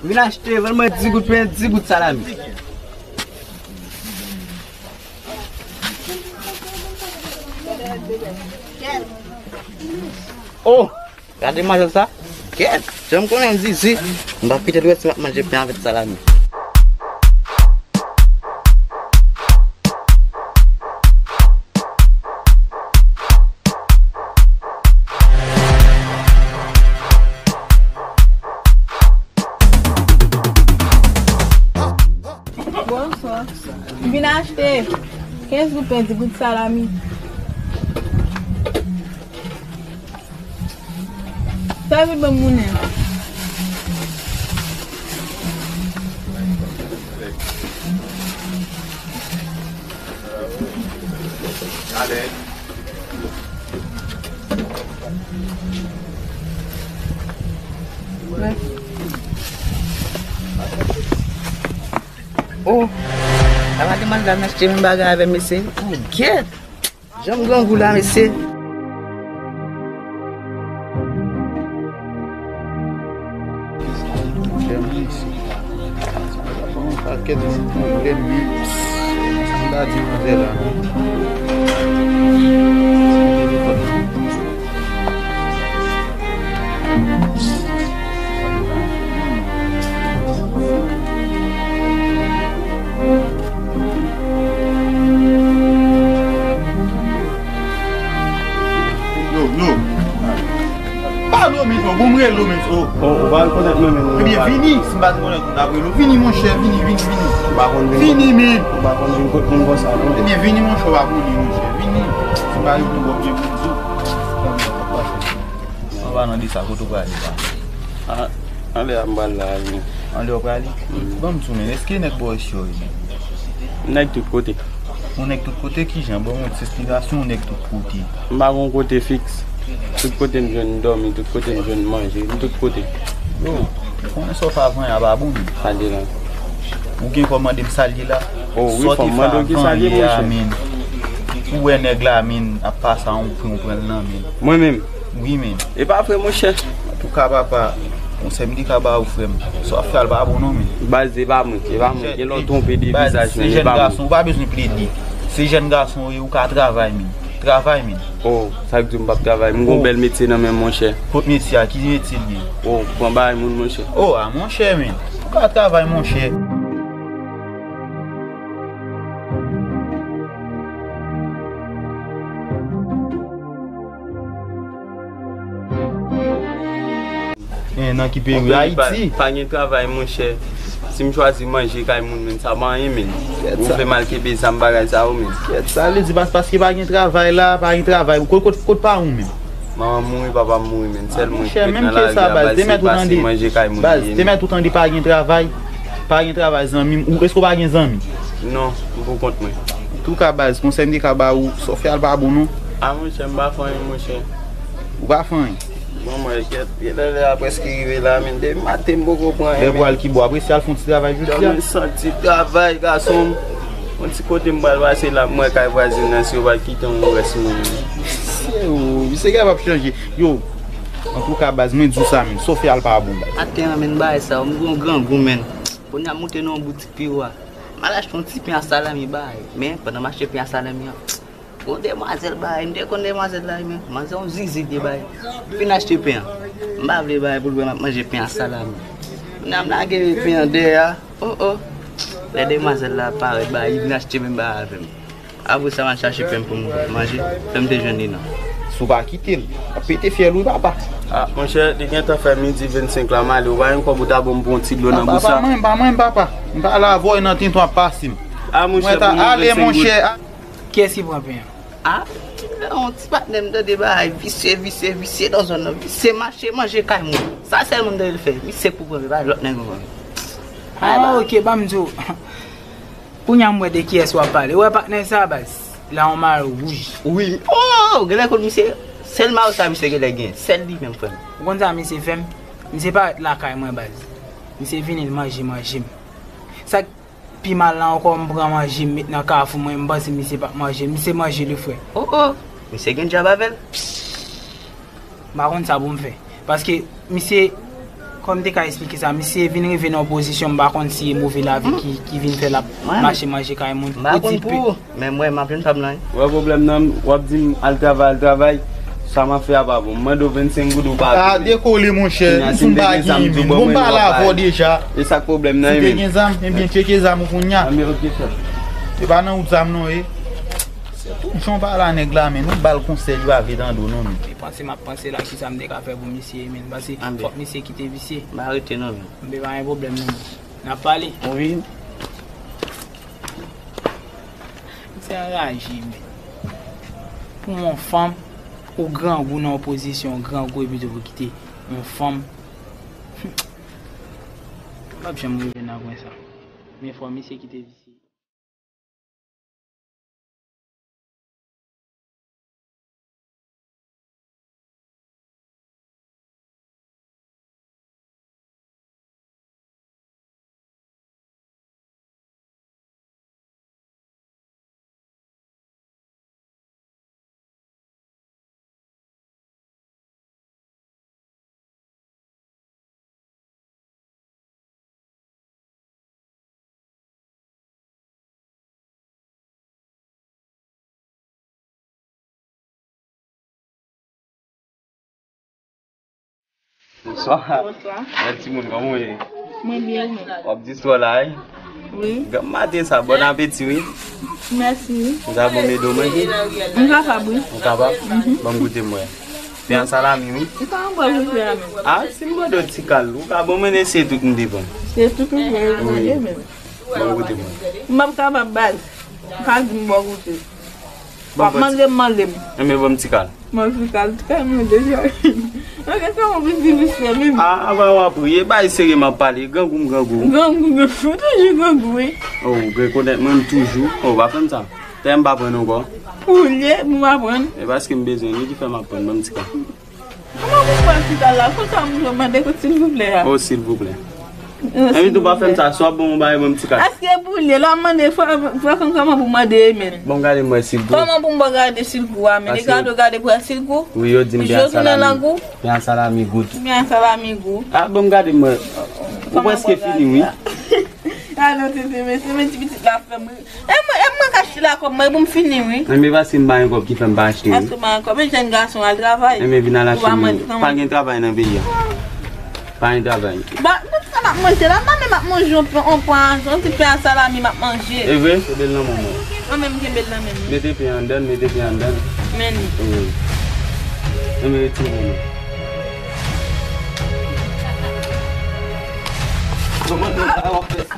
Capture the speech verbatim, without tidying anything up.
Vin achte, vann mwen dis goud pen, dis goud salami. Oh! Gade demwazèl sa. Kèt, jan m konnen m zizi. M pa kite l wè si m ap manje pen avèk salami. Bonswa. M vin achte kenz goud pen, dis goud salami. Sa vin ban m mounen. Ale. Oh, sa pa demwazèl la vin achte menm bagay avè m, mesye. Oh, gèt! Jan m grangou la, mesye. Pakèt ti pwoblèm, men sa m ta di manzè la. Yo, yo. Pa dòmi, non, bon, m rele w, men, oh. Bon, ou pa rekonèt mwen, men, non. Ebyen, vini, si m pa te konnen kote ap rele w. Vini, monchè, vini, vini, vini. Ou pa konn vin. Vini, men. Ou pa konn vin kot moun konsa, non. Ebyen, vini, monchè, w ap rele, monchè. Vini. Si m pa rele w, w ap byen pou di w. Anba nan de sa, kote w prale, pa? Ah, anlè a m pral la, men. Anlè w prale? Mm. Ban m di w, men, èske nèg bò isit yo ye, men? Nèg tout kote. Yon nèg tout kote kijan? Ban m yon ti esplikasyon, yon nèg tout kote. M pa gon kote fiks. Tout kote m jwenn dòmi, tout kote m jwenn manje, m tout kote. Yo, konnen sa w fè avan yè a pa bon, men. Gade la. Ou gen kòmande m sa l ye la? Oh, wi, fò m mande w ki sa l ye, monchè. Ou wè nèg la, men, ap pase a yon pri, ou pran l nan men. Mwen menm? Wi, men. E pa vre, monchè. Antouka, papa, konsèy m te ka ba ou, frè m. Sa w ap fè a l pa bon, non, men. Baz, e pa mwen, e pa mwen. Gen lè w twonpe de vizaj, men, e pa mwen. Se jèn gason, ou pa bezwen plede. Se jèn gason ou ye, ou ka travay, men. Travay, men. Oh, sa k di w m p ap travay? M gon bèl metye nan men m, monchè. Kot metye a? Ki metye l ye? Oh, pran bagay moun, monchè. Oh, a, monchè, men. Ou ka travay, monchè. Eh, nan ki peyi? Ayiti? Pa, pa gen travay, monchè. Si m chwazi manje kay moun, men, sa pa anyen, men. Ou vle m al kenbe zam bagay sa yo, men. Kèt, sa vle di pas-, paske pa gen travay la, pa gen travay. Kot, kot, kot pa ou, men? Manman m mouri, papa m mouri, men. Sèl mwen ki ret nan lari a, baz, se pase manje kay moun. Baz, te mèt ou tande pa gen travay. Pa gen travay, zanmi m. Ou, èske w pa gen zanmi? Non, m pou kont mwen. Antouka, baz, konsèy m te ka ba ou, sa w fè a l pa bon, non. A, monchè, m pa fè anyen, monchè. Ou pa fè anyen? Bon, mwen, kèt, genlè lè a prèske rive la, men depi maten m poko pran anyen, men. Lè pral ki bò, apresye al fè yon ti travay jodi a. Mwen santi travay, gason m. Yon ti kote m pral pase la, m wè kay vwazen nan, si yo pa kite yon rès moun. Misye, o, misye kapab chanje. Yo, antouka, baz, mwen di w sa, men, sa w fè a l pa bon, baz. Atè an, men, bagay sa, m gon grangou, men. Kounye a m moute nan yon boutik pi wo a. M al achte yon ti pen a salami bay. Men, pandan m achte pen a salami an, gon demwazèl bay. M te konn demwazèl la, men manzè yon zizi te bay. M fin achte pen an. M pa vle bay pou l wè m ap manje pen a salami. Kounye a m lage pen an dèyè a. Oh, oh. Lè demwazèl la parèt bay, li vin achte menm bay avè m. Apre sa, m al chache pen pou m manje. Fè m te jwenn li nan. Si w pa kite l, ap pete fyèl wi, papa. A, monchè, li gentan fè midi vennsenk la, m ale. Ou pa gen kòb ou ta ban m pou yon ti dlo nan bous la? Pa manyen m, pa manyen m, papa. M pa la avè w, e nan tenten w ap pase m. A, monchè, pou mwen, vennsenk goud. Ale, monchè. Kiyès ki pran pen an? A, yon ti patnè m tande bagay, visye, visye, visye nan zòn nan. Visye mache manje kay moun. Sa sèlman m tande l fè. Misye k pou pran pen, pa lòt nèg ankò. A, oke, ban m di w. Kounye a m wè de kiyès w ap pale. Ou wè patnè sa, baz? Li a yon mayo wouj. Wi. Oh, genlè kot misye, sèl mayo sa misye genlè gen. Sèl li menm, frè m. Ou konn sa misye fè m? Misye parèt lakay mwen, baz. Misye vini, l manje manje m. Sa k pi mal la ankò, m pran manje m met nan kafou mwen, m panse misye p ap manje. Misye manje li, frè. Oh, oh. Misye gen djab avè l. M pa konn sa pou m fè. Paske misye Kòm m te ka eksplike sa, misye vin rive nan yon pozisyon, m pa konn si e move lavi ki, ki vin fè l ap mache manje kay moun. M pa konn pou ou, men mwen, m ap jwenn pa m nan. Wè pwoblèm nan, w ap di m al travay, al travay. Sa m ap fè a pa bon. M mande w vennsenk goud ou pa. A, dekole, monchè. M sou m pa gen, men. Bon, m pale avè w deja. E sa k pwoblèm nan, si te gen zam, ebyen, tcheke zam ou kounye a. Anben, ok, chèf. Se pa nan wout zam non, e. Se tou. Jan w pale a nèg la, men, ou ba l konsèy, li pa vle tande w non, men. E panse m ap panse la, kisa m te ka fè pou misye, men. Pase fòk misye kite visye. M pa rete non, men. Anben, pa gen pwoblèm non. N ap pale. Wi. Misye anraje, men. Pou yon fanm, ou grangou nan yon pozisyon grangou epi tou pou kite yon fanm. M p ap janm rive nan pwen sa. Men fò misye kite visye. Bonswa. Bonswa. Mèsi moun, kòman w ye? Mwen byen, ou menm? W ap di sou la, wi. Wi. Granm maten sa, bon apeti, wi. Mèsi. Ou ta bon, m ede w manje? M kapab, wi. Ou kapab? Mhm. Ban m goute m wè. Pen an salami, wi. Ou ka anba goute a menm. A, si m mande w ti kal, ou ka ban mwen, se tout m te pran. Se tout ou pran, wi. Mande menm. Ban m goute m wè. M p ap kapab baz. Ou ka di m ba w goute. W ap mande m, mande m. Enben, ban m ti kal. Mwen fi kal, ti kal mwen deja. Mwen gen kòman pou di misye menm. A, avan w ap ri, e bay serye m ap pale, grangou m grangou. Grangou, grangou, toujou grangou, wi. O, ou rekonèt mwen, m toujou. O, pa fè m sa. Tè m pa pran ankò. Ou lye, m pa pran. E paske m bezwen li ki fè m ap pran, ban m ti kal. Kòman pou m pran ti kal la? Konsa m vle mande kout silvouplè a. O, silvouplè. Envite ou pa fè m sa, si w ap ban m yon bagay, ban m ti kal. Èske pou lye, lè w ap mande, fò, fò konn kòman pou mande, men. Bon, gade m wè silgou. Kòman pou m gade silgou a, men? E gade w gade pou wè silgou? Wi, yo di m gen salami. Pen an salami gout. Pen an salami gout. A, bon, gade m wè. Ou prèske fini, wi. A non, tete, men se men ti pitit la fè m ri. E mwen, e mwen k achte la kòb mwen, e pou m fini, wi. Enben, paske m pa gen kòb ki fè m pa achte, wi. Paske m pa gen kòb, e jèn gason al travay. Enben, vin al achte manje. Pa gen travay nan peyi a. Pa gen travay. Ba, nou sa m ap manje la, m pa menm ap manje yon pen, yon pen, yon ti pen a salami m ap manje. E vre? Kenbe l nan men w. Mwen menm kenbe l nan men m. Mete pen anndan, mete pen anndan. Men li. Wi. Enben, retire men w. Kòman nou sa w ap fè sa?